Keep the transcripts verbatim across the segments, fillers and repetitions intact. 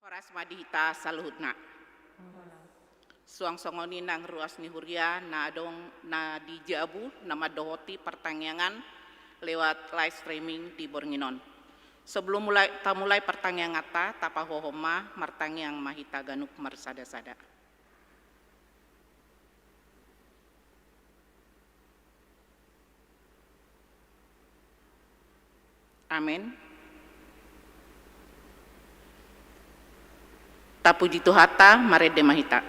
Horas ma di hita saluhutna. Suang songon i nang ruas ni huria na adong na di jabu na mandohoti partangiangan lewat live streaming di borngin on. Sebelum mulai, tamulai partangianganta, tapahohom ma, martangiang ma hita ganup marsada-sada. Amen. Tapuji Tuhanta, marende ma hita.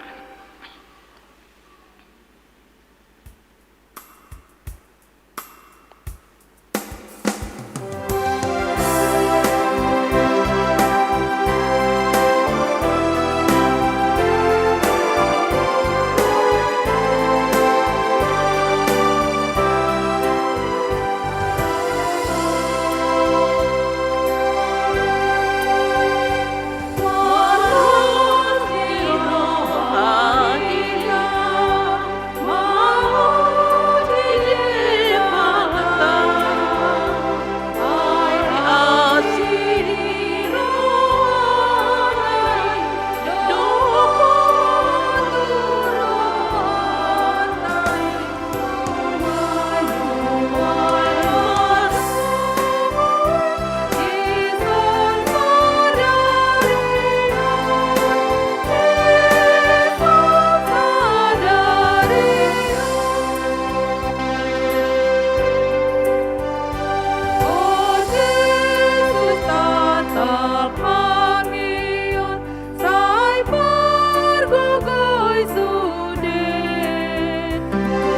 Sai pargogoi sude.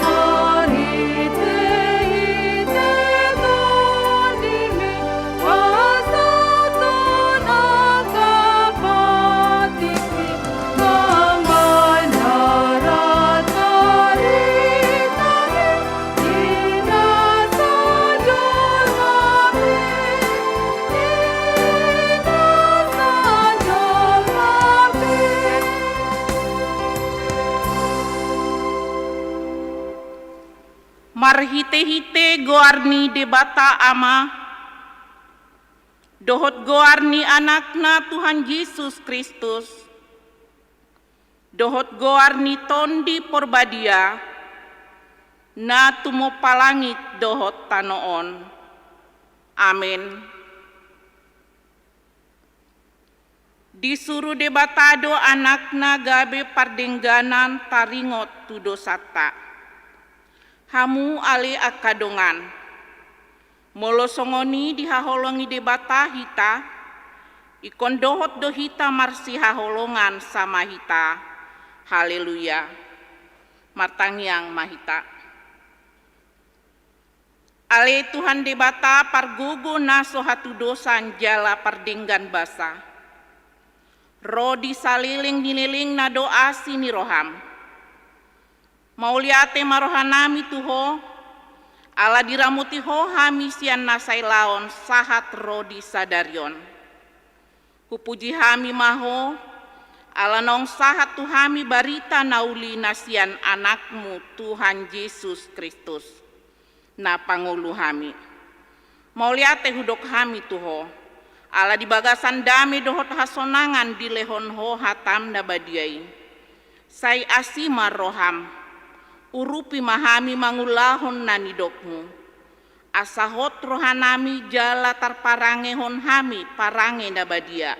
Marhite-hite Tondimi, pasahathon angka patikmi, na mandarat barita i. Marhite-hite goar ni Debata Ama, dohot goar ni Anakna Tuhan Jesus Kristus, dohot goar ni Tondi Porbadia, na tumompa langit dohot tano on. Amen. Disuru Debata do Anakna gabe pardengganan taringot tu dosanta. Hamu ale angka dongan, molo songon i dihaholongi Debata hita, ingkon dohot do hita marsihaholongan sama hita. Haleluya. Martangiang ma hita. Ale Tuhan Debata, pargogo na so hatudosan jala pardenggan basa, ro di saleleng ni lelengna do asi ni roham. Mauliate ma rohanami tu Ho, ala diramoti Ho hami sian na sailaon sahat ro di sadari on. Hupuji hami ma Ho, ala naung sahat tu hami barita na uli na sian Anakmu Tuhan Jesus Kristus, na pangolu hami. Mauliate hudok hami tu Ho, ala di bagasan dame dohot hasonangan dilehon Ho hatam na badia i. Sai asi ma roham, urupi ma hami mangulahon na nidokmu. Asa hot rohanami jala tarparangehon hami parange na badia.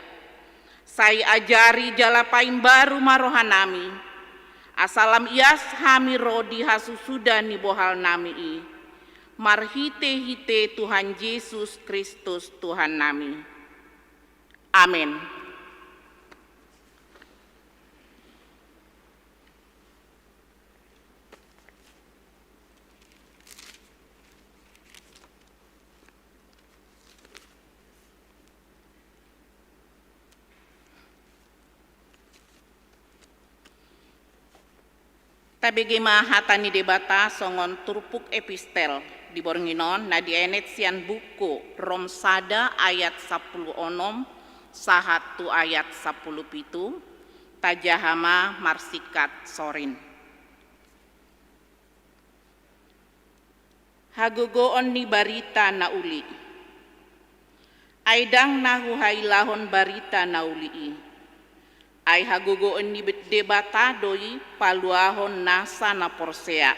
Sai ajari jala paimbaru ma rohanami, asa lam ias hami ro di hasusuda ni bohalnami i. Marhite-hite Tuhan Jesus Kristus Tuhannami. Amen. Tabege ma hata ni Debata songon turpuk epistel di borngin on na dienet sian buku Rom sada ayat sampulu onom sahat tu ayat sampulu pitu, tajaha ma marsingkat sorin. Hagogoon ni barita na uli. Ai ndang na huhailahon barita na uli i. Ai hagogoon ni Debata do i paluahon nasa na porsea,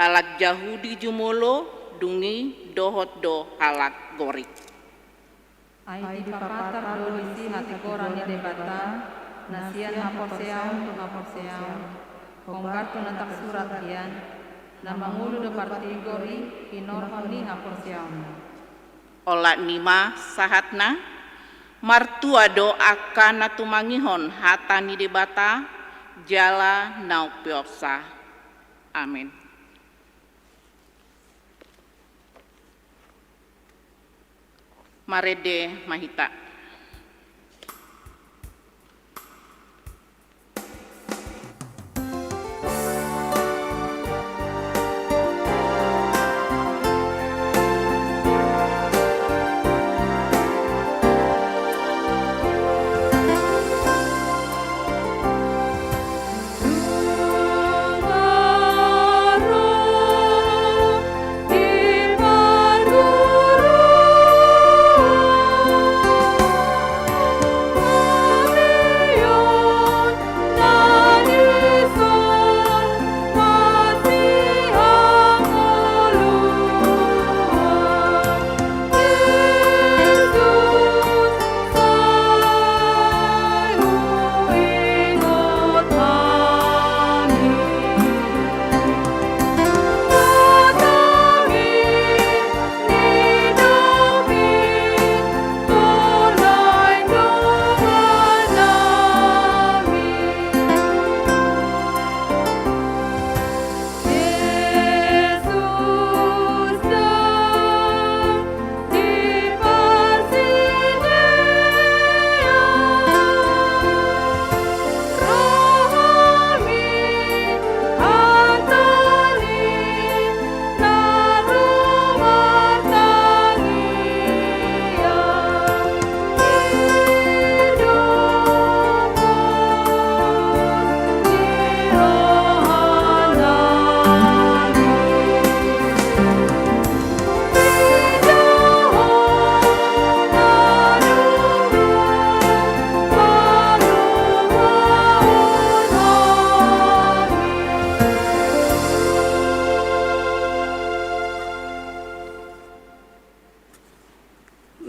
halak Jahudi jumolo, dung i dohot do halak Gorik. Ai dipapatar do disi hatigoran ni Debata, na sian haporseaon tu haporseaon, hombar tu na tarsurat hian, na mangolu do partigor i hinorhon ni haporseaonna. Olat ni ma sahatna, martua do angka na tumangihon hata ni Debata, jala na umpeopsa. Amen. Marende ma hita.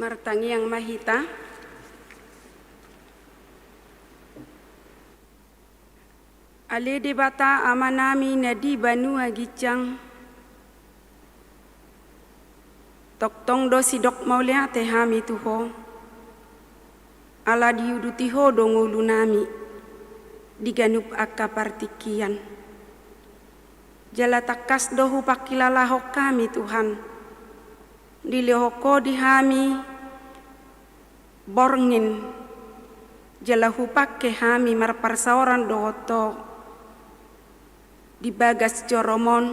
Martangiang ma hita. Ale Debata Amanami na di banua ginjang, tongtong do sidok mauliate hami tu Ho, ala diuduti Ho do ngolunami di ganup angka partingkian. Jala tangkas do hupangkilalahon hami, Tuhan, dilehon Ho di hami borngin, jala hupangke hami marparsaoran dohot Ho di bagas joroM on,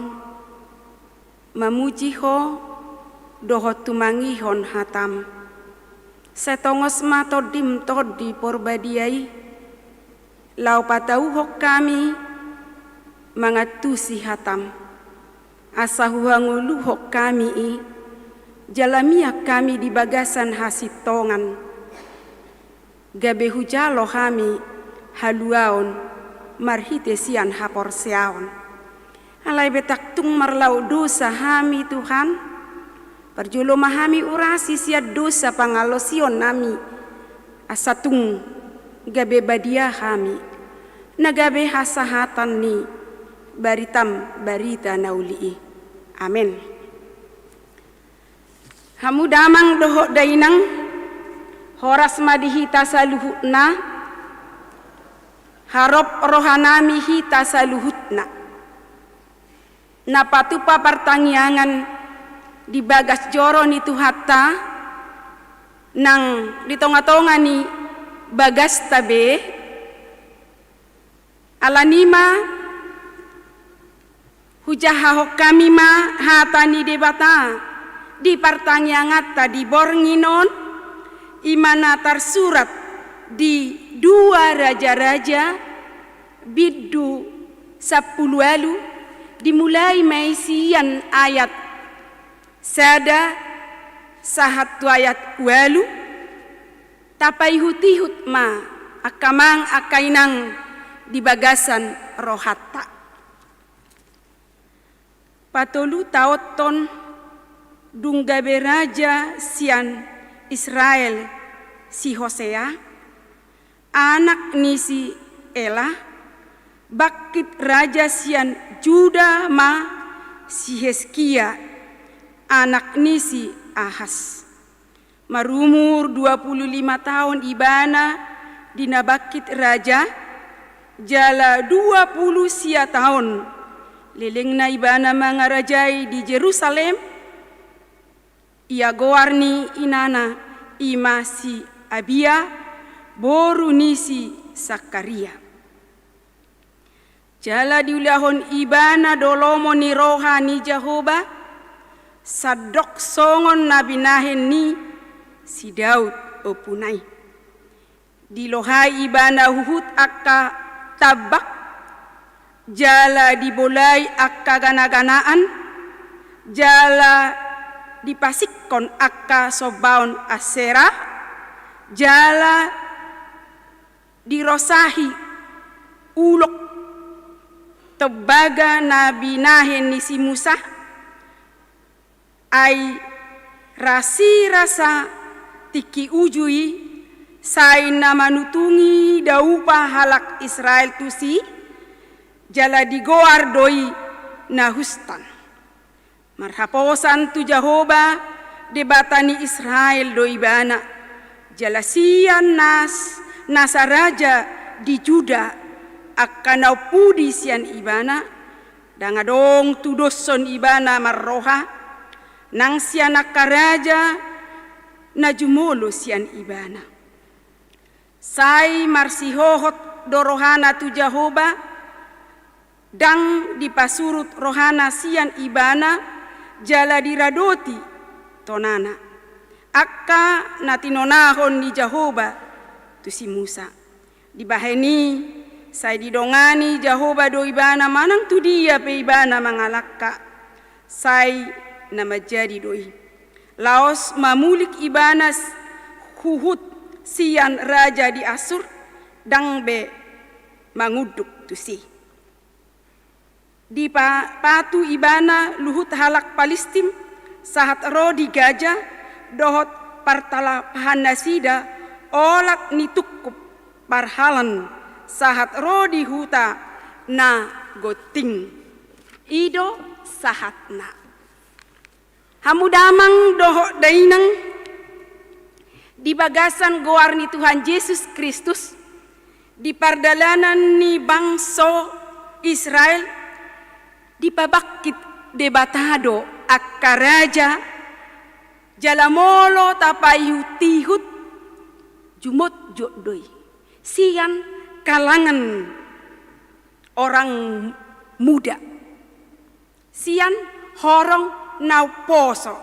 mamuji Ho dohot tumangihon hataM. Sai tongos ma TondiM Tondi Porbadia i, laho patauhon hami mangantusi hataM, asa huhangoluhon hami i, jala mian hami di bagasan hasintongan, gabe hujalo hami haluaon marhite sian haporseaon. Alai betak tung marlaok dosa hami, Tuhan, parjolo ma hami urasi sian dosa pangalaosionnami, asa tung gabe badia hami, na gabe hasahatan ni baritam barita na uli i. Amen. Hamu damang dohot dainang, horas ma di hita saluhutna, harop rohanami hita saluhutna. Na patupa partangiangan di bagas joro ni Tuhanta, nang di tongatonga ni bagasta be, alani ma hujahahon hami ma hata ni Debata di partangianganta di borngin on, i ma na tarsurat di Dua Raja-raja, bindu sampulu ualu, dimulai ma i sian ayat sada sahat tu ayat ualu. Tapaihutihut ma Angka amang, angka inang di bagasan rohanta. Patolu taonhon dung gabe raja sian Israel si Hosea, anak ni si Ela, bangkit raja sian Juda ma si Hizkia, anak ni si Ahas. Marumur dua pulu lima taon ibana di na bangkit raja, jala dua pulu sia taon lelengna ibana mangarajai di Jerusalem. Ia goar ni inana i ma si Abia, boru ni si Sakaria. Jala diulahon ibana do lomo ni roha ni Jahowa, sandok songon na binahen ni si Daud ompuna i. Dilohai ibana huhut angka tambak, jala dibolai angka ganaganaan, jala dipasingkon angka sombaon Asera, jala dirosahi ulok tembaga na binahen ni si Musa. Ai rasirasa tingki uju i, sai na manutungi daupa halak Israel tusi, jala digoar do i Nahustan. Marhaposan tu Jahowa, Debata ni Israel do ibana, jala sian nas-, nasa raja di Juda, angka na umpudi sian ibana, ndang adong tudoshon ibana marroha, nang sian angka raja na jumolo sian ibana. Sai marsihohot do rohana tu Jahowa, ndang dipasurut rohana sian ibana, jala diradoti tonana, angka na tinonahon ni Jahowa tu si Musa. Dibahen i, sai didongani Jahowa do ibana manang tu dia pe ibana mangalangka, sai na manjadi do i. Laos mamulik ibana s-, huhut sian raja di Assur, ndang be mangunduk tusi. Dipa-, patu ibana luhut halak Palistim, sahat ro di Gaza, dohot partalapahan nasida, olat ni tungkup parhalan, sahat ro di huta na gonting. I do sahatna. Hamu damang dohot dainang, di bagasan goar ni Tuhan Jesus Kristus, di pardalanan ni bangso Israel, dipabangkit Debata do angka raja, jala molo tapaihut-ihut, jumotjot do i sian kalangan orang muda. Sian horong na umposo.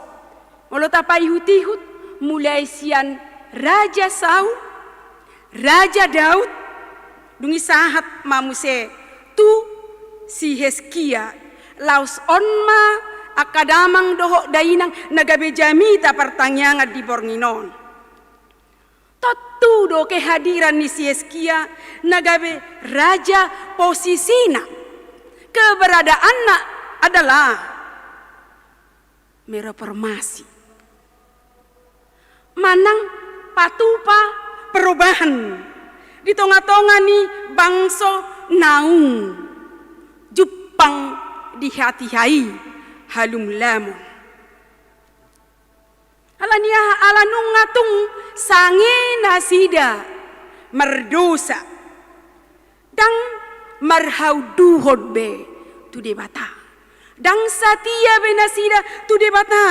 Molo tapaihut-ihut, mulai sian Raja Saul, Raja Daud, dung i sahat ma muse tu si Hizkia, laos on ma angka damang dohot dainang na gabe jamita partangiangan di borngin on. Tontu do kehadiran ni si Hizkia na gabe raja posisina, keberadaanna adalah mereformasi. Manang patupa perubahan di tonga-tonga ni bangso naung jumpang di hatiha i halumlamon. Ala ni aha? Ala nunga tung sange nasida mardosa, ndang marhaunduhon be tu Debata, ndang satia be nasida tu Debata.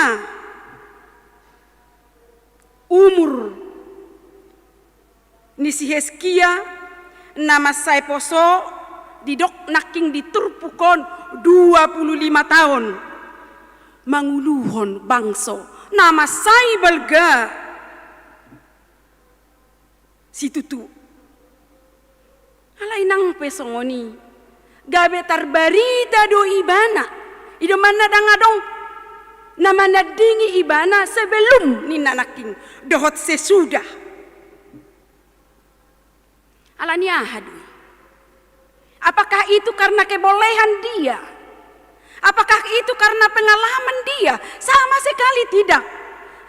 Umur ni si Hizkia na mansai poso, didok nangkin di turpuk on dua pulu lima taon, manguluhon bangso na mansai balga situtu. Alai nang pe songon i, gabe tarbarita do ibana. I do manna ndang adong na manandingi ibana sebelum ninna nangkin dohot sesudah. Alani aha do i? Apakah itu karena kebolehan dia? Apakah itu karena pengalaman dia? Sama sekali tidak.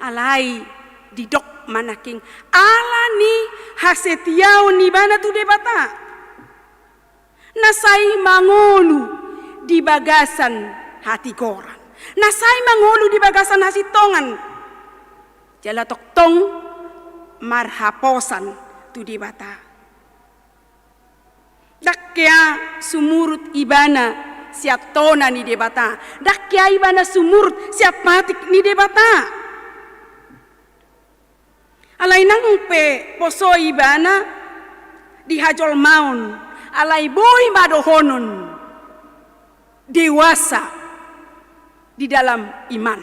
Alai didok ma nangkin, alani hasetiaon ibana tu Debata. Na sai mangolu di bagasan hatigoran. Na sai mangolu di bagasan hasintongan. Jala tongtong marhaposan tu Debata. Ndang hea sumurut ibana sian tona ni Debata. Ndang hea ibana sumurut sian patik ni Debata. Alai nang pe poso ibana di hajolmaon, alai boi ma dohonon dewasa di dalam iman.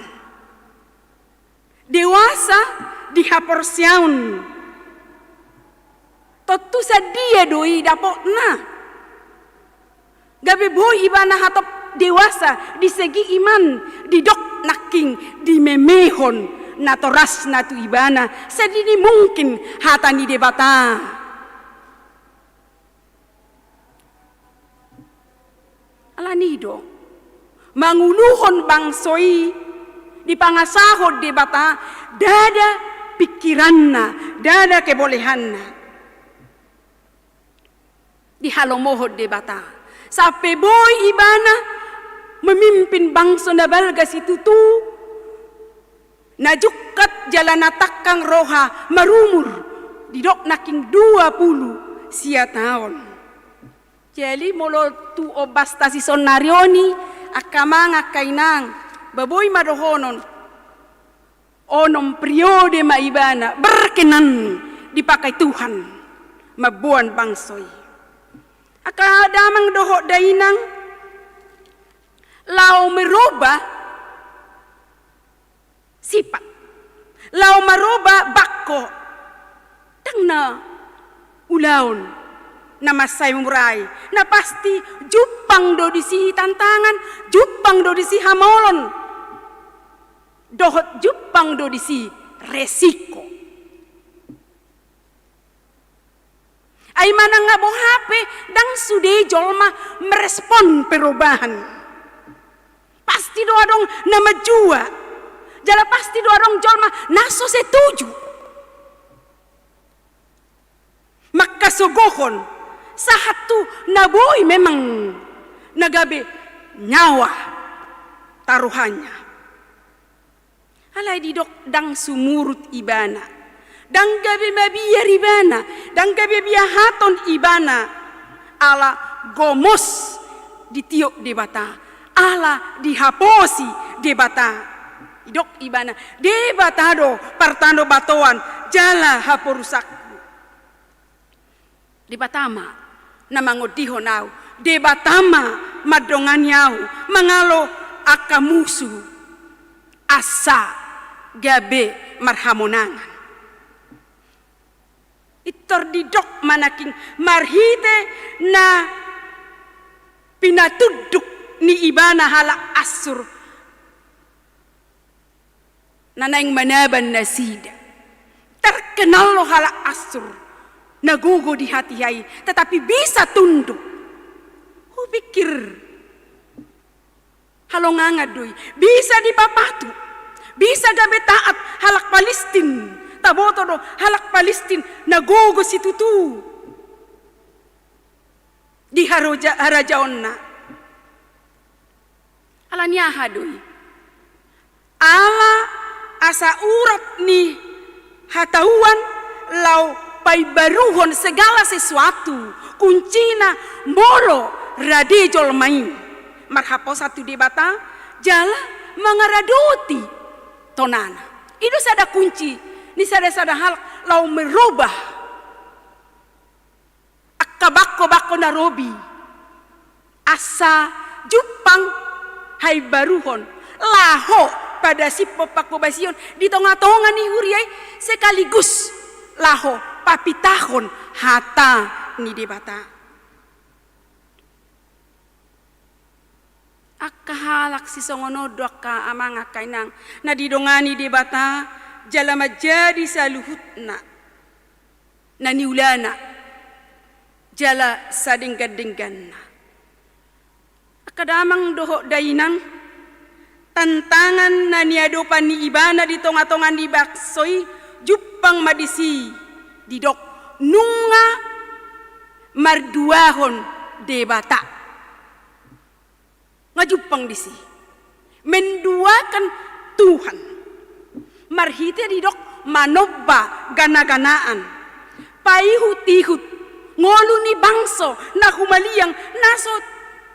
Dewasa di haporseaon. Tontu sadia do i dapotna? Gabe boi ibana hatop dewasa di segi iman, didok nangkin, dimemehon natorasna tu ibana, sadini mungkin hata ni Debata. Alani i do, manguluhon bangso i dipangasahon Debata, ndada pingkiranna, ndada kebolehanna dihalomohon Debata. Sampe boi ibana memimpin bangso na balga situtu, na jungkat jala na tangkang roha marumur, didok nangkin dua pulu sia taon. Jadi molo tu ombasta sisonari on i, angka amang, angka inang, ba boi ma dohonon, onom periode ma ibana berkenan dipakai Tuhan mamboan bangso i. Angka damang dohot dainang, laho merubah sifat, laho marubah bangko, ndang na ulaon na mansai mura i, na pasti jumpang do disi tantangan, jumpang do disi hamolon, dohot jumpang do disi resiko. Ai manang nga boha pe, ndang sude jolma merespon perubahan. Pasti do adong na manjua, jala pasti do adong jolma na so setuju. Mangkasogohon sahat tu na boi memang na gabe nyawa taruhannya. Alai didok ndang sumurut ibana, ndang gabe mabiar ibana, ndang gabe biahaton ibana, ala gomos ditiop Debata, ala dihaposi Debata. Didok ibana, Debata do partano batoan jala haporusakku. Debata ma na mangondihon ahu, Debata ma mandongani ahu mangalo angka musu, asa gabe marhamonangan. Pintor didok ma nangkin marhite na pinatunduk ni ibana halak Assur. Na naeng manaban nasida. Terkenal do halak Assur na gogo di hatiha i, tetapi bisa tunduk. Hupikir halongangan do i, bisa dipapatu, bisa gabe taat halak Palistin. Taboto do halak Palistin na gogo situtu di haroja-, harajaonna. Alani aha do i? Ala asa urat ni hatauan laho paimbaruhon segala sesuatu, kuncina molo rade jolma i marhaposan tu Debata jala mangaradoti tonana. I do sada kunci ni sada-sada halak laho merubah angka bangko-bangko na robi, asa jumpang haimbaruhon, laho padasiphon panghobasion di tonga-tonga ni huria i, sekaligus laho papitahon hata ni Debata. Angka halak sisongon on do, angka amang, angka inang, na didongani Debata jala manjadi saluhutna na niulana. Jala sadenggan-dengganna. Angka damang dohot dainang, tantangan na niadopan ni ibana di tonga-tonga ni bangso i, jumpang ma disi didok nunga marduahon Debata. Nga jumpang disi. Menduakan Tuhan. Marhite didok manomba gana-ganaan. Paihut-ihut ngolu ni bangso na humaliang na so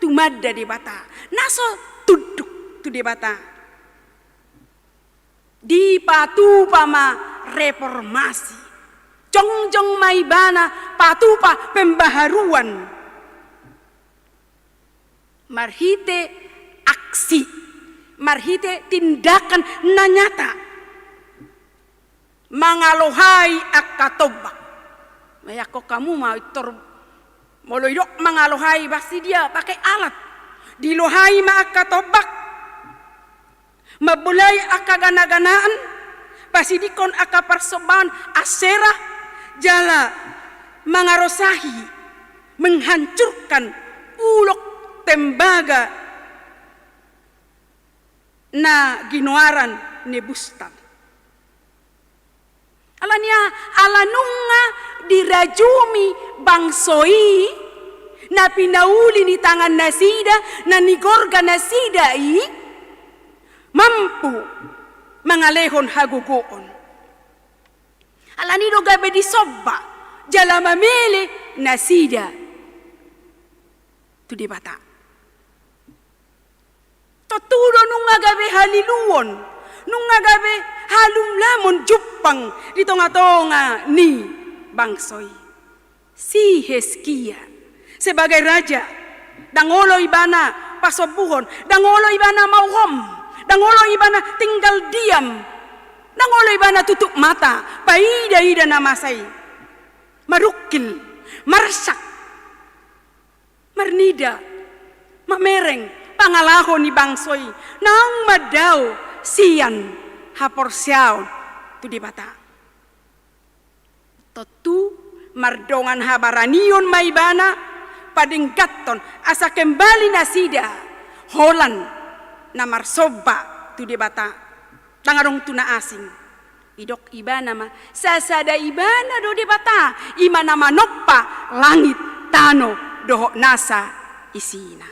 tumanda Debata. Na so tunduk tu Debata. Dipatupa ma reformasi. Jongjong ma ibana patupa pembaharuan. Marhite aksi, marhite tindakan na nyata. Mangalohai angka tombak. Maiangkon hamu ma intor molo idok mangalohai, pasti dia pakai alat. Dilohai ma angka tombak. Mambolai angka gana-ganaan, pasidingkon angka parsombaon Asera, jala mangarosahi, menghancurkan ulok tembaga na ginoaran Nebustan. Alani aha? Ala nunga dirajumi bangso i na pinauli ni tangan nasida, na nigorga nasida i, mampu mangalehon hagogoon. Alani do gabe disomba jala mamele nasida tu Debata. Tontu do nunga gabe haliluon, nunga gabe halumlamon jumpang di tonga-tonga ni bangso i. Si Hizkia sebagai raja, ndang olo ibana pasombuhon, ndang olo ibana mauhom, ndang olo ibana tinggal diam, ndang olo ibana tutup mata paida-ida na masa i. Marungkil, marsak, marnida, mamereng pangalaho ni bangso i naung mandao sian haporseaon tu Debata. Tontu mardongan habaranion ma ibana padengganhon asa kembali nasida holan na marsomba tu Debata. Ndang adong tu na asing. Didok ibana ma, sasada ibana do Debata, i ma na manompa langit, tano dohot nasa isina.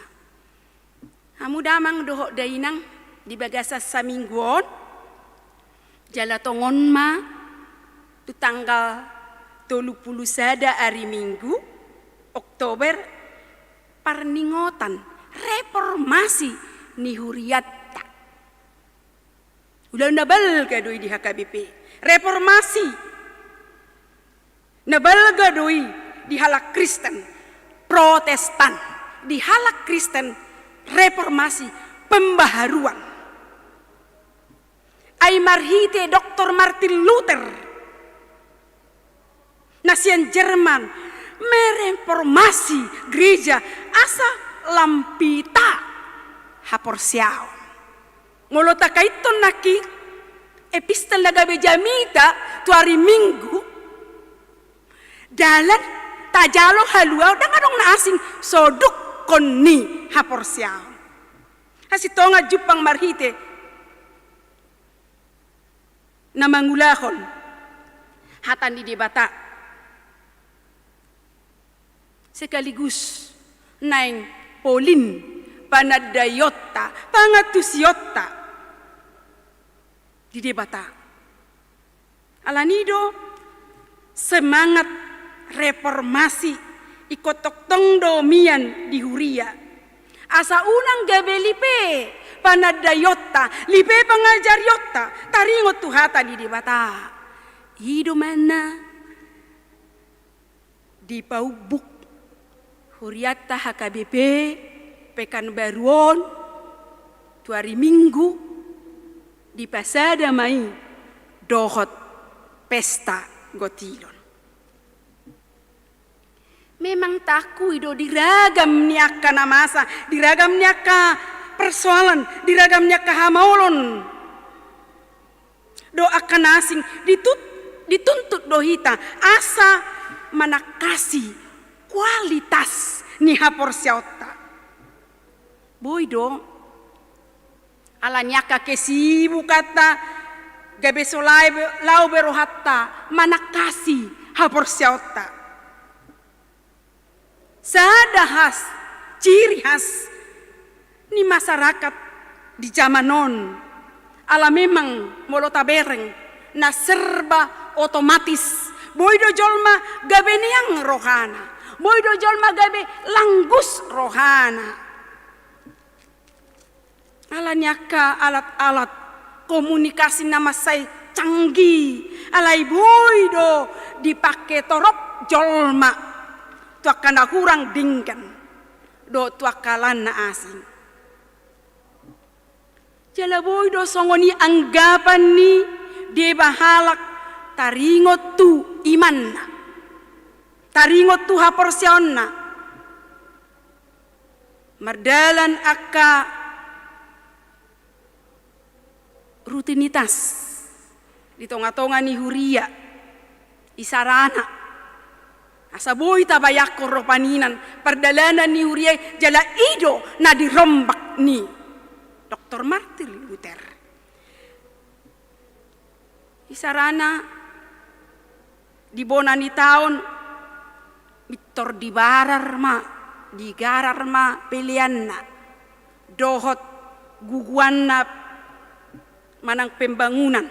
Hamu damang dohot dainang, di bagasan saminggu on, jala tongon ma tu tanggal tolu pulu sada ari Minggu, Oktober, parningotan reformasi ni hurianta. Ulaon na balga do i di H K B P. Reformasi. Na balga do i di halak Kristen Protestan. Di halak Kristen reformasi, pembaharuan. Ai marhite Doktor Martin Luther na sian Jerman mereformasi gereja asa lam pita haporseaon. Molo takaithon nangkin epistel na gabe jamita tu ari Minggu, dalan tajalo haluaon ndang adong na asing, sodukkon ni haporseaon. Hasintongan jumpang marhite na mangulahon hata ni Debata. Sekaligus naeng polin panandaionta, pangantusionta di Debata. Alani do semangat reformasi ingkon tongtong do mian di huria. Asa unang gabe lipe panandaionta, lipe pangajarionta, taringot tu hata ni Debata. I do manna dipaumbuk hurianta H K B P Pekanbaru on tu ari Minggu, dipasada ma i dohot pesta gotilon. Memang taakui do di ragam ni angka na masa, di ragam ni angka persoalan, di ragam ni angka hamaolon do angka na asing, ditut-, dituntut do hita asa manangkasi kualitas ni haporseaonta. Boi do, ala ni angka kesibukanta, gabe so lae be, laho be rohanta manangkasi haporseaonta. Sada khas, ciri khas ni masyarakat di jaman on, ala memang molo tabereng na serba otomatis, boi do jolma gabe neang rohana, boi do jolma gabe langgus rohana. Ala ni angka alat-alat komunikasi na mansai canggih, alai boi do dipake torop jolma tu angka na hurang denggan dohot tu angka lan na asing. Jala boi do songon i anggapan ni deba halak taringot tu imanna, taringot tu haporseaonna. Mardalan angka rutinitas di tonga-tonga ni huria, isarana. Asa boi tabayangkon ro paninan pardalanan ni huria i, jala i do na dirombak ni Doktor Martin Luther. Isarana di bona ni taon, pintor dibarar ma, digarar ma peleanna dohot guguanna manang pembangunan.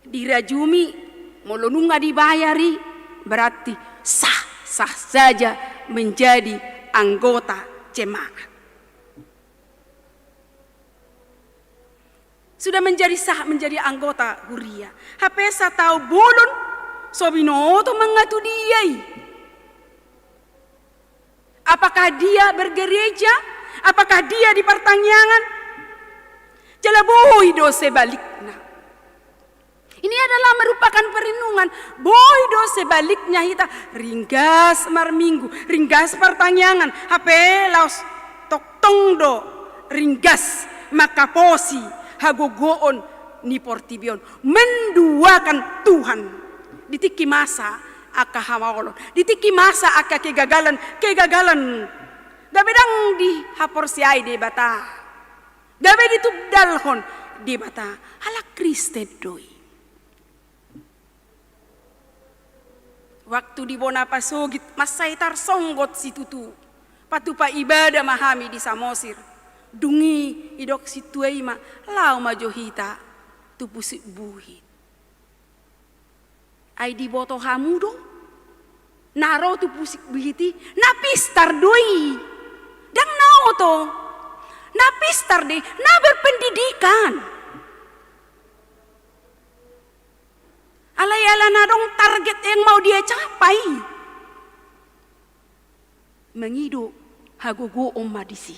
Dirajumi, molo nunga dibayar i, berarti sah, sah saja menjadi anggota jemaat. Sudah menjadi sah menjadi anggota huria. Hape sataon bolon so binoto mangatudia i. Apakah dia bergereja? Apakah dia di partangiangan? Jala boi do sebalikna. Ini adalah merupakan perenungan. Boi do sebaliknya hita ringgas marminggu, ringgas partangiangan, hape laos tongtong do ringgas mangkaposi hagogoon ni portibi on, menduakan Tuhan. Di tingki masa angka hamaolon, di tingki masa angka kegagalan, kegagalan, gabe ndang dihaporseai Debata. Gabe ditundalhon Debata, halak Kristen do i. Waktu di bona pasogit mansai tarsonggot situtu. Patupa ibada ma hami di Samosir. Dung i didok sintua i ma, laho ma jo hita tu Pusik Buhit. Ai diboto hamu do? Na ro tu Pusik Buhit i, na pistar do i. Ndang na oto. Na pistar do i, na berpendidikan. Alai ala na adong target yang mau dia capai. Mangido hagogoon ma disi.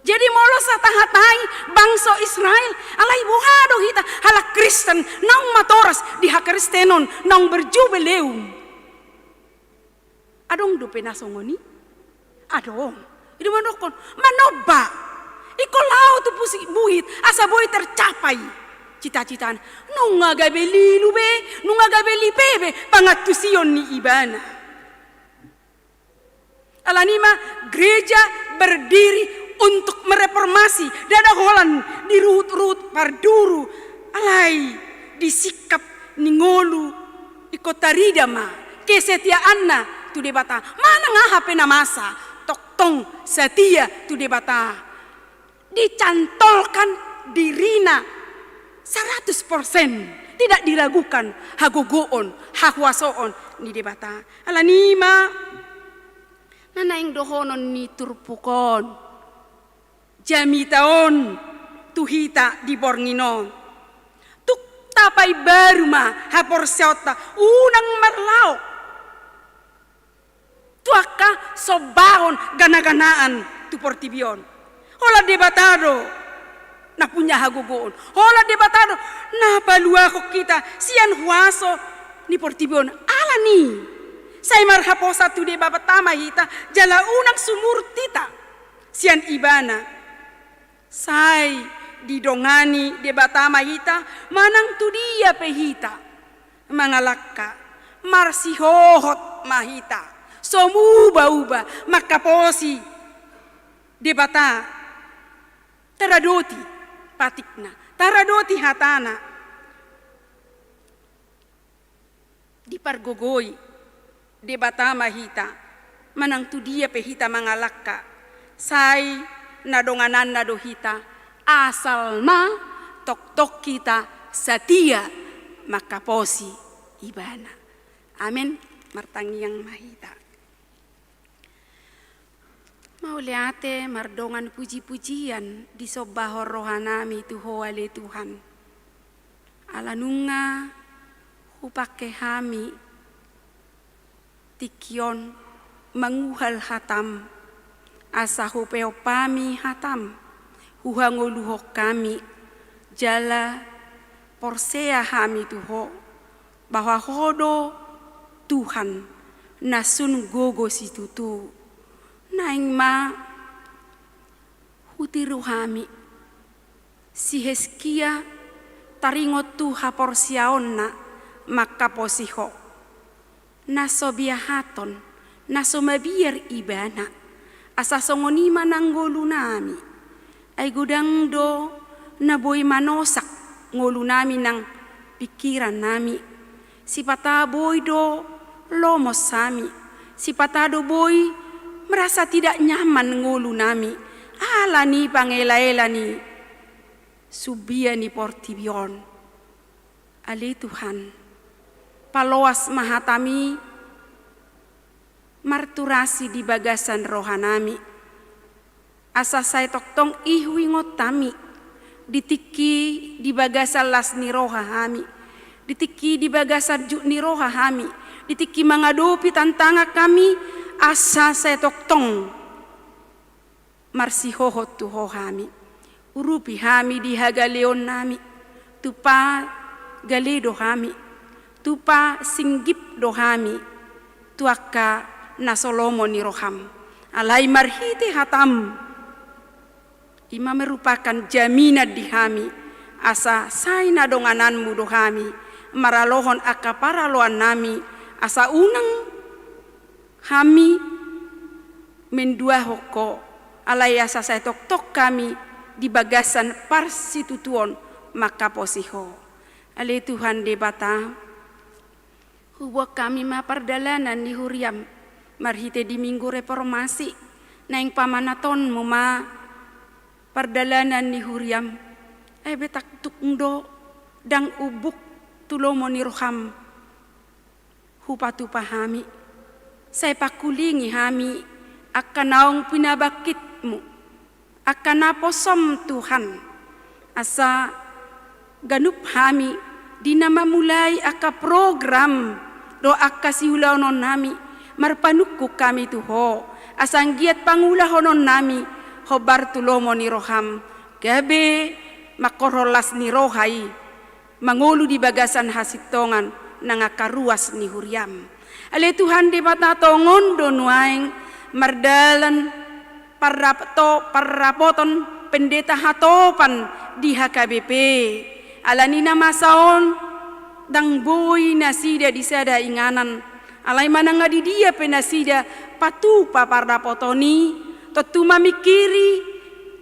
Jadi molo satahatai bangso Israel, alai boha do hita halak Kristen naung matoras di hakristenon, naung berjubeleum? Adong dope na songon i? Adong. I do mandokkon, manomba. Ingkon laho tu Pusik Buhit asa boi tercapai cita-citana. Nunga gabe lilu be, nunga gabe lipe be pangantusion ni ibana. Alani i ma gereja berdiri untuk mereformasi, ndada holan diruhut-ruhut parduru, alai di sikap ni ngolu ingkon tarida ma kesetiaanna tu Debata. Manang aha pe na masa, tongtong setia tu Debata. Dicantolkan dirina seratus persen, tidak diragukan hagogoon, hahuasoon ni Debata. Alani i ma na naeng dohonon ni turpuk on, jamita on tu hita di borngin on. Tung tapaimbaru ma haporseaonta, unang marlaok tu angka sombaon gana-ganaan tu portibi on. Holan Debata do na punya hagogoon. Holan Debata do na paluahon hita sian huaso ni portibi on. Alani i, sai marhaposan tu Debata ma hita, jala unang sumurut hita sian Ibana. Sai didongani Debata ma hita, manang tu dia pe hita mangalangka, Marsihohot ma hita, so muba-uba, mangkaposi Debata. Taradoti patikna, taradoti hatana. Dipargogoi Debata ma hita, manang tu dia pe hita mangalangka, sai na dongananna do hita, asal ma tongtong hita satia mangkaposi Ibana. Amen. Martangiang ma hita. Mauliate mardongan puji-pujian disombahon rohanami tu Ho ale Tuhan. Ala nunga hupangke hami tingki on manguhal hatam, asa hupeop hami hatam, huhangoluhon hami, jala porsea hami tu Ho, bahwa Ho do Tuhan na sun gogo situtu. Naeng ma hutiru hami si Hizkia taringot tu haporseaonna mangkaposi Ho. Na so biahaton, na so mabiar ibana, asa songon i ma nang ngolunami. Ai godang do na boi manosak ngolunami nang pingkirannami. Sipata boi do lomos hami, sipata do boi merasa tidak nyaman ngolunami, ala ni pangelaela ni sumbia ni portibi on. Ale Tuhan, paloas ma hatami marturasi di bagasan rohanami. Asa sai tongtong i huingot hami, di tingki di bagasan las ni roha hami, di tingki di bagasan jut ni roha hami, di tingki mangadopi tantangan hami, asa sai tongtong marsihohot tu Ho hami. Urupi hami di hagaleonnami, tupa gale do hami, tupa singgip do hami tu angka na so lomo ni roham. Alai marhite hatam, i ma merupakan jaminan di hami, asa sai na dongananmu do hami maralohon angka paraloannami, asa unang hami menduahon Ho, alai asa sai tongtong hami di bagasan parsitutuon mangkaposi Ho. Ale Tuhan Debata, huboan hami ma pardalanan ni huriam marhite di Minggu Reformasi, naeng pamanatonmu ma pardalanan ni huriam, ai be tangtung do ndang umbuk tu lomo ni roham hupatupa hami. Sai pangkulingi hami angka naung pinabangkitmu, angka naposom Tuhan, asa ganup hami di na mamulai angka program dohot angka siulaonnami, marpanungkun hami tu Ho, asa anggiat pangulahononnami hombar tu lomo ni roham, gabe mangkorhon las ni roha i mangolu di bagasan hasintongan nang angka ruas ni huriam. Ale Tuhan Debata, tongon do nuaeng mardalan parrap-, to-, parrapoton pendeta hatopan di H K B P. Ala ni na masa on ndang boi nasida di sada inganan, alai manang di dia pe nasida patupa parrapoton i, tontu mamingkiri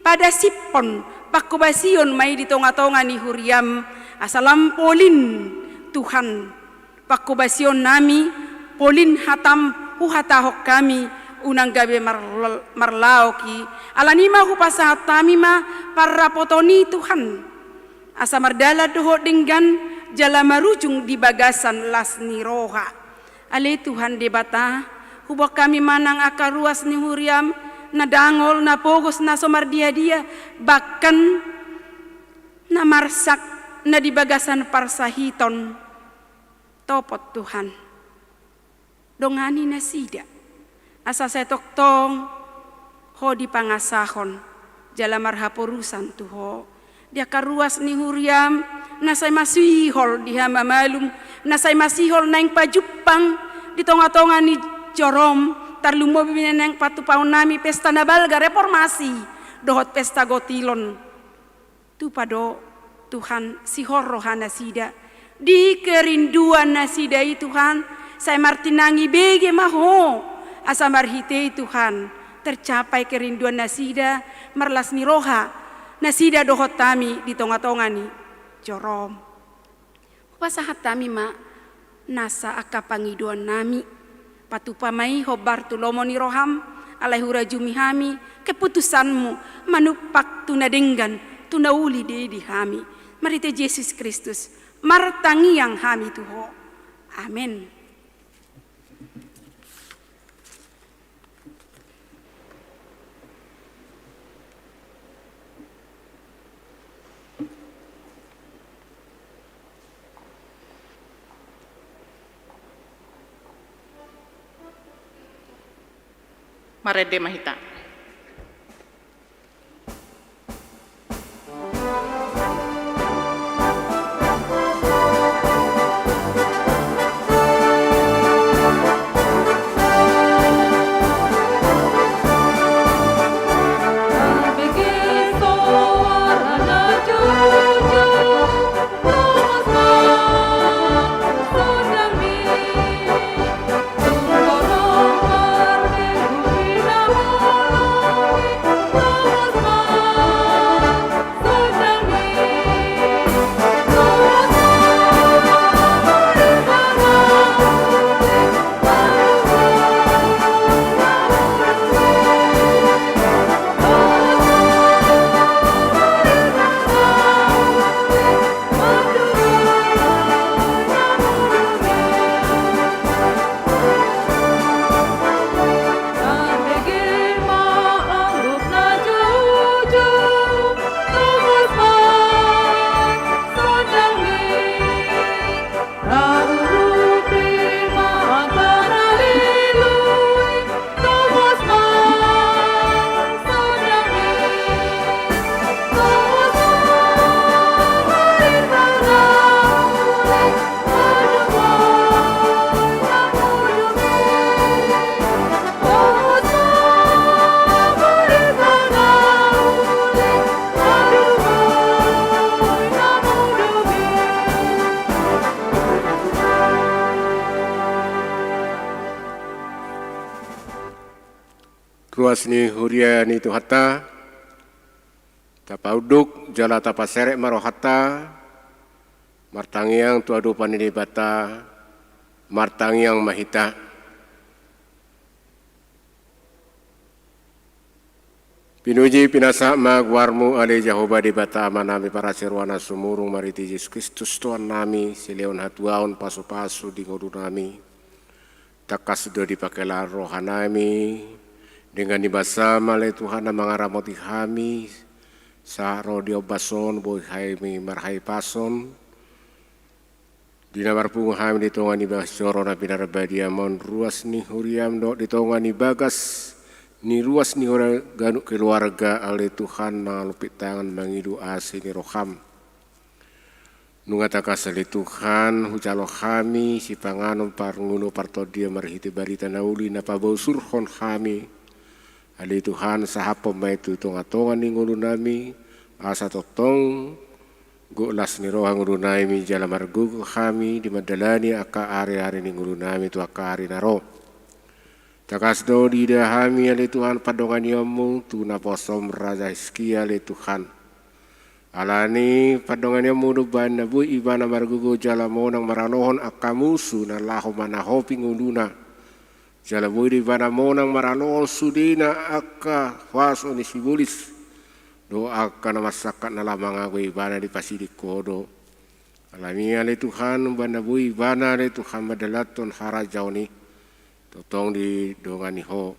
padasiphon panghobasion ma i di tonga-tonga ni huriam, asa lam polin Tuhan panghobasionnami, polin hatam huhatahon hami, unang gabe mar-, marlaok i. Ala ni ma hupasahat hami ma parrapoton i Tuhan, asa mardalan dohot denggan jala marujung di bagasan las ni roha. Ale Tuhan Debata, huboan hami ma nang angka ruas ni huriam na dangol, na pogos, na so mardia-dia, bahkan na marsak, na di bagasan parsahiton. Topot Tuhan, dongani nasida, asa sai tongtong Ho dipangasahon jala marhaporusan tu Ho. Di angka ruas ni huriam na sai masihol di hamamalum, na sai masihol naeng pajumpang di tonga-tonga ni jorom, tarlumobi na naeng patupaonnami pesta na balga reformasi dohot pesta gotilon. Tupa do Tuhan sihol roha nasida, di kerinduan nasida i Tuhan, Sai martinangi bege ma ho, asa marhite i Tuhan, tercapai kerinduan nasida, marlas ni roha nasida dohot hami di tonga-tonga ni joro-Mu. Hupasahat hami ma nasa angka pangidoan nami. Patupa ma i hombar tu lomo ni roham, alai hurajumi hami keputusanmu manumpak tu na denggan, tu na uli do i di hami. Marhite Jesus Kristus, martangiang hami tu Ho. Amen. Marende ma hita. Ruas ni huria ni Tuhanta, tapaunduk jala tapaserep ma rohanta, martangiang tu adopan ni Debata, martangiang ma hita. Pinuji pinasahat ma goarmu ale Jahowa Debata Amanami parasi roha na sumurung marhite Jesus Kristus Tuhannami, silehon hatuaon pasupasu di ngolunami. Tangkas do dipangkelar rohanami, denggan ni basam ale Tuhan na mangaramoti hami, sahat ro di ombas on boi hami marhahipason, di na marpungu hami di tonga ni bagas joro na pinarbadiam on, ruas ni huriam dohot di tonga ni bagas ni ruas ni huriam ganup keluarga ale Tuhan na lumbit tangan mangido asi ni roham. Nunga tangkas ale Tuhan, hujalo hami sipanganon parngoluon partondion marhite barita na uli na pabosurhon hami. Ale Tuhan, sahaphon ma i tu tonga-tonga ni ngolunami, asa tongtong gok las ni roha ngolunami jala margogo hami di mandalani angka ari-ari ni ngolunami tu angka ari na ro. Tangkas do diida hami ale Tuhan pandonganionmu tu naposom Raja Hizkia ale Tuhan. Alani pandonganionmu do baen na boi ibana margogo jala monang maralohon angka musu na laho manahopi ngoluna. Jala boi do ibana monang maralohon sudena angka huaso ni sibolis dohot angka na marsangkap na laho mangago ibana dipasiding ho do. Alani ale Tuhan, baen na boi ibana ale Tuhan mandalanhon harajaon i tongtong didongani ho.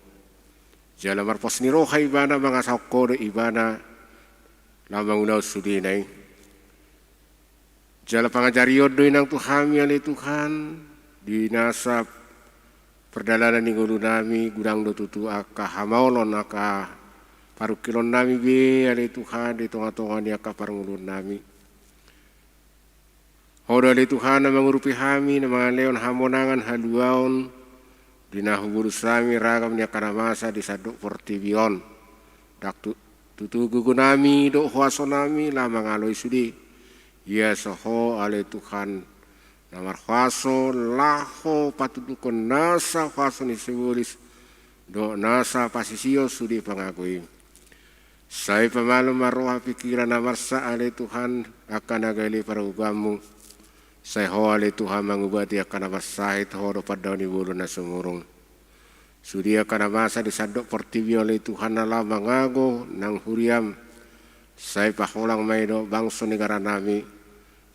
Jala marpos ni roha ibana mangasahon ho do ibana laho mangulahon sudena i. Jala pangajarion do inang tu hami ale Tuhan, di nasa pardalanan ni ngolunami, godang do tutu angka hamaolon angka parungkilonnami be ale Tuhan di tonga-tonga ni angka parngoluonnami. Ho do ale Tuhan na mangurupi hami, na mangalehon hamonangan haluaon di na hubolus hami ragam ni angka na masa di sandok portibi on. Ndang tu-, tutu gogonami dohot huasonami laho mangalo i sude. Ia so ho ale Tuhan na marhuaso laho patundukon nasa huaso ni sibolis dohot nasa pasisio sude pangago i. Sai pamalum ma roha pikiran na marsak ale Tuhan angka na gale pargogoi-Mu. Sai Ho ale Tuhan mangubati angka na marsahit, Ho do pandaon ni bolon na sumurung. Sude angka na masa di sandok portibi on ale Tuhan na laho mangago nang huria-M. Sai paholang ma i dohot bangso negara nami.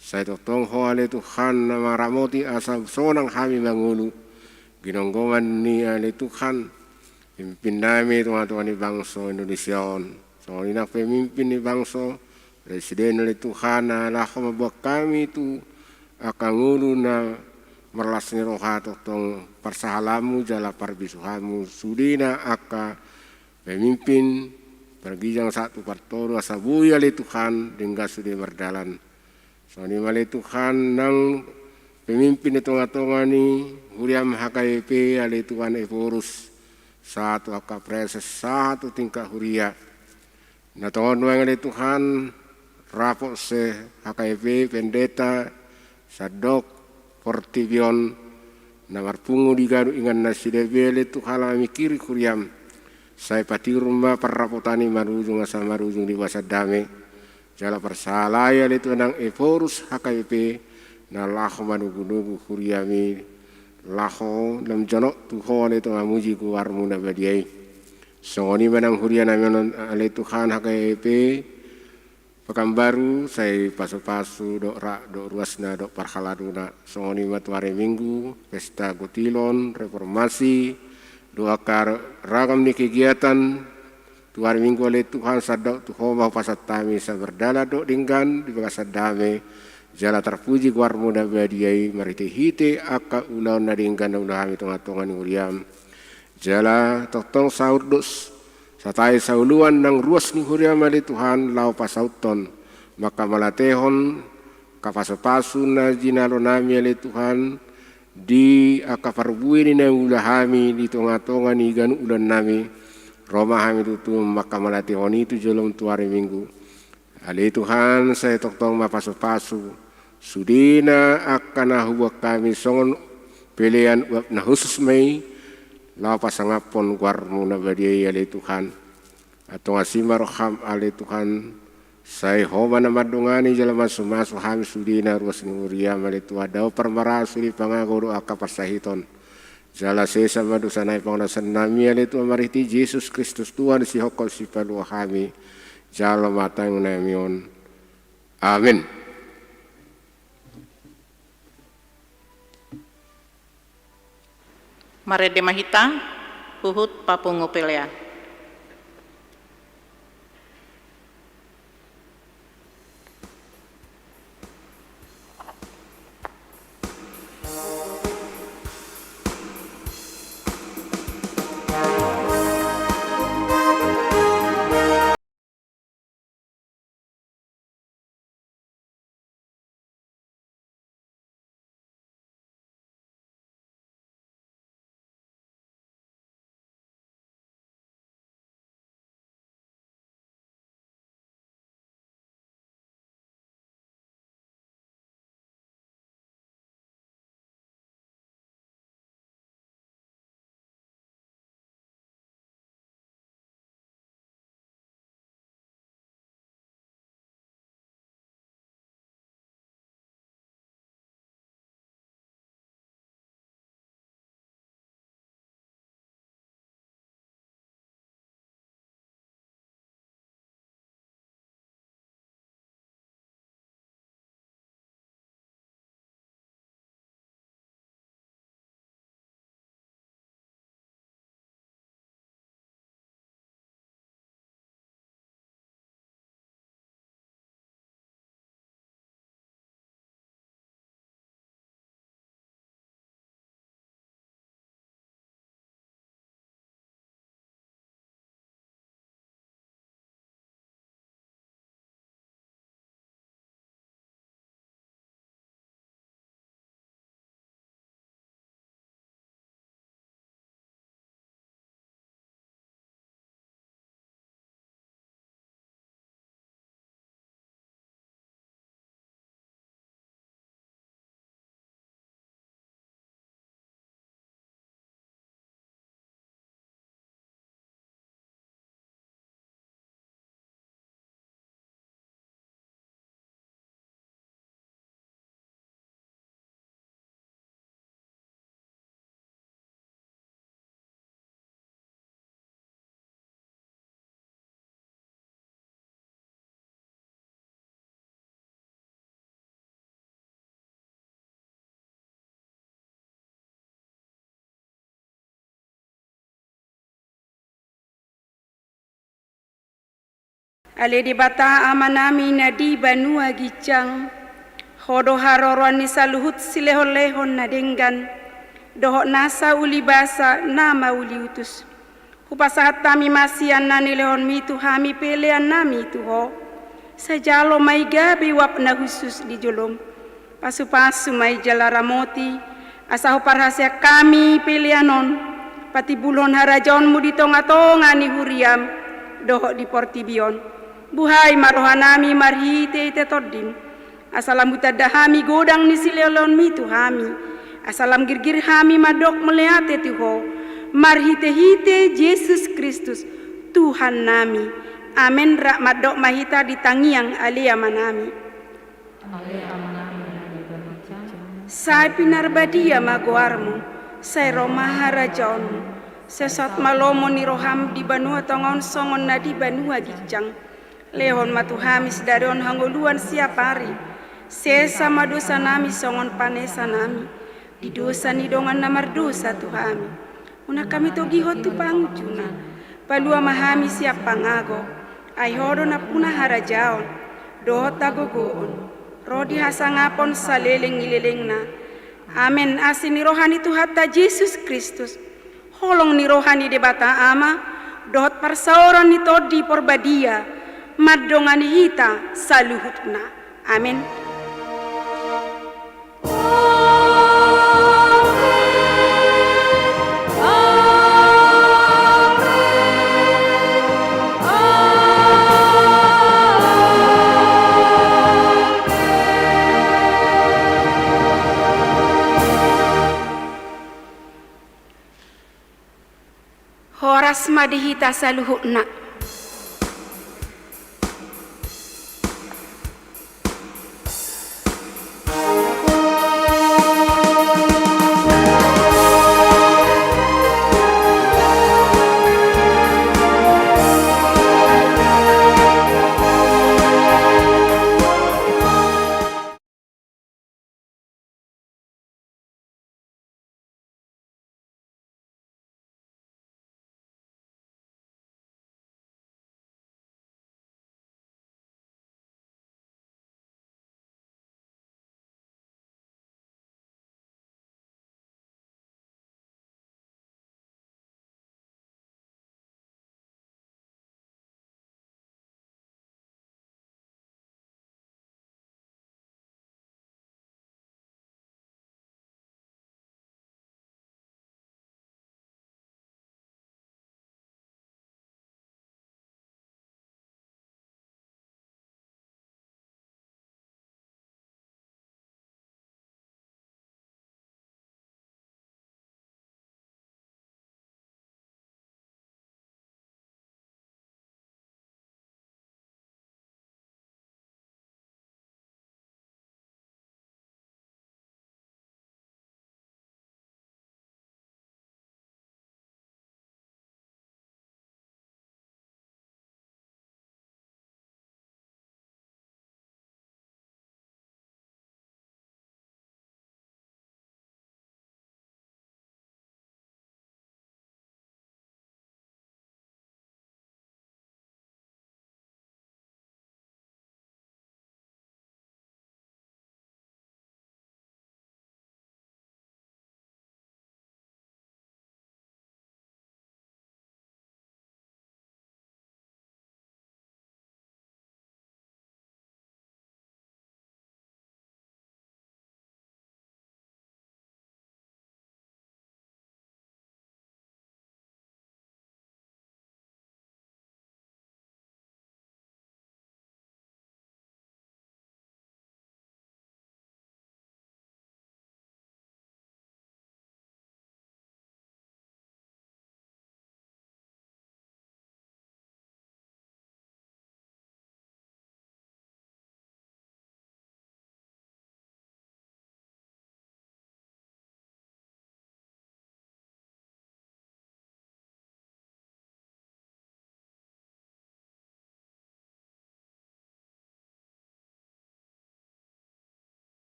Sai tongtong Ho ale Tuhan na mangaramoti asa sonang hami mangolu. Ginonggongan ni ale Tuhan pemimpin nami tongatonga ni bangso Indonesia on. Songon i nang pemimpin ni bangso, presiden ale Tuhan na laho mamboan hami tu angka ngolu na marlas ni roha tongtong parsahalaanMu jala parbisuhaanMu sude na angka pemimpin pargijang sahat tu partoru asa boi ale Tuhan denggan sude mardalan. Songon i ma ale Tuhan nang pemimpin di tongatonga ni huria-M H K B P ale Tuhan Ephorus sahat tu angka praeses sahat tu tingkat huria. Na tongon nuaeng ale Tuhan rapot se H K B P, pendeta, sandok portibi on na marpungu di ganup inganan nasida be ale Tuhan laho mamingkiri huria-M. Sai patiur ma parrapotan i marujung asa marujung di bagasan dame. Jala parsahalai ale Tuhan nang Ephorus H K B P na laho manogunogu huria-Mi laho lam jonok tu Ho ale Tuhan mamuji goar-Mu na badia i. Songon i ma nang huria nami on ale Tuhan H K B P Pekanbaru, sai pasupasu dohot rak dohot ruasna dohot parhaladona. Songon i ma tu ari Minggu, pesta Gotilon, reformasi, dohot angka ragam ni kegiatan tu ari Minggu ale Tuhan, sandok tu Ho ma hupasahat hami asa mardalan dohot denggan di bagasan dame, jala tarpuji goar-Mu na badia i marhitehite angka ulaon na denggan na ulaon hami tongatonga ni huria-M. Jala tongtong saur dos satai saoloan nang ruas ni huria-M ale Tuhan laho pasauthon mangkamalatehon angka pasupasu na jinalo nami ale Tuhan di angka parbue ni naung ula hami di tongatonga ni ganup ulaon nami. Ro ma hami tutu mangkamalatehon i tu jolo-M tu ari Minggu. Ale Tuhan, sai tongtong ma pasupasu sudena angka na huboan hami songon pelean uap na hushus ma i laho pasangaphon goar-Mu na badia i ale Tuhan. Antong asi ma roham ale Tuhan, sai Ho ma na mandongani jala mamasumasu hami sudena ruas ni huria-M ale Tuhan, dao parmaraan sude pangago dohot angka parsahiton. Jala sesa ma dosa nami pangalaosion nami ale Tuhan marhite Jesus Kristus Tuhan sihophop sipalua hami jala martangiang nami on. Amen. Marende ma hita, huhut papungu pelean. Ale Debata Amanami na di banua ginjang, Ho do haroroan ni saluhut silehonlehon na denggan, dohot nasa ulibasa na mauliutus. Hupasahat hami ma sian na nilehonmi tu hami peleannami tu Ho. Sai jalo ma i gabe uap na hushus di jolom. Pasupasu ma i jala ramoti, asa huparhaseang hami pelean on patimbulhon harajaonmu di tongatonga ni huriam dohot di portibi on. Buhai ma rohanami marhitehite Tondim, asa lam hutanda hami godang ni silehonlehonmi tu hami, asa lam girgir hami mandok mauliate tu Ho marhitehite Jesus Kristus, Tuhannami. Amen. Rap mandok ma hita di tangiang Ale Amanami. Ale Amanami na di banua ginjang, sai pinarbadia ma goarmu, sai ro ma harajaonmu, sai saut ma lomo ni roham di banua tonga on songon na di banua ginjang. Lehon ma tu hami sadari on hangoluan siapari. Sesa ma dosanami songon panesanami di dosa ni dongan na mardosa tu hami. Unang hami togihon tu pangunjunan. Palua ma hami sian pangago. Ai Ho do nampuna harajaon dohot hagogoon ro di hasangapon saleleng ni lelengna. Amen. Asi ni roha ni Tuhanta Jesus Kristus, holong ni roha ni Debata Ama, dohot parsaoran ni Tondi Porbadia, mandongani hita saluhutna. Amen. Horas ma di hita saluhutna.